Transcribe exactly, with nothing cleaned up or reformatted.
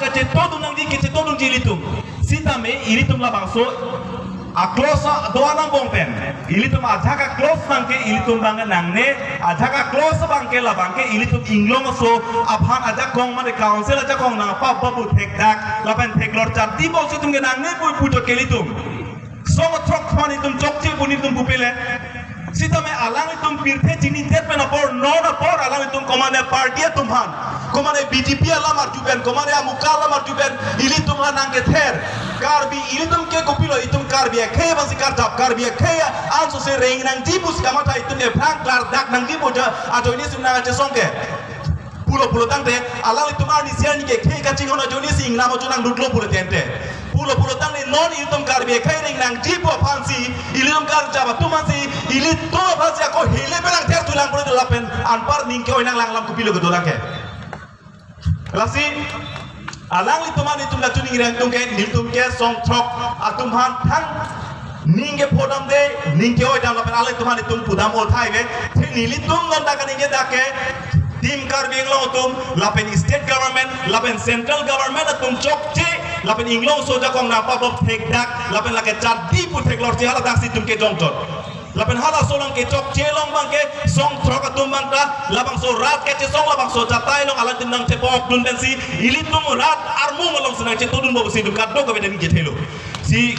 kachetodun nangji, kachetodunji ilitum. Sitame ilitum labangso a-clause do-an angbong pen ilitum ajahak a-clause abangke ilitum abang nangne, ajahak a-clause abangke labangke ilitum Inglongso aphan ajakong mane council ajakong nangpabap pu thekdak lapen theklor chatti bok si itum ke nangne pu puchot ke ilitum. Song throk aphan itum chokche pu nelitum pupe le. Sitame alanglitum pirthe chinidet pen apor, non apor alanglitum komatne party atum aphan, komatne B J P alam arju pen, komatne amuka alam arju pen ilitum aphan nangkether. Karbi ilitum ke kopilo, itum Karbi akhei abang si karjap, Karbi akhei anso si reng nangji pusi kamatha itum ke phrang klardak nangji pu ajoine si nangkachesong ke. Pulo pulo tangte alanglitum arnisi arni ke khei kachinghon ajoine si ingnam ajo nanglutlo pulo tangte. Pulo pulo tangte non ilitum Karbi akhei reng nangji pu aphan si, ilitum karjap atum aphan si, ilitum aphan si ako hele pelang ther tulang pulo lapen anpar ning ke-oi nanglang alam kopilo kedo lake. Lasi alanglitum aphan itum la chuning reng tung ke, nelitum ke song throk atum aphan thang ning kephodamde, ning ke-oidam lapen alanglitum aphan itum pudam othai ve. Thik nelitum non dak ning ke dak ke Team Karbi Anglong atum lapen state government lapen central government atum chokche lapen Inglongso ajakong nangpabap thekdak lapen lake chatti pu theklor si hala dak si itum ke jongchot. Lapen halaso along ke chokche along abangke song throk atum abang ta labangso rat kachesong labangso chatai along alanglitum nangchepokdun pensi ilitum rat armung along si nangchetodunbom pusi itum kadokave ning kethelo. Si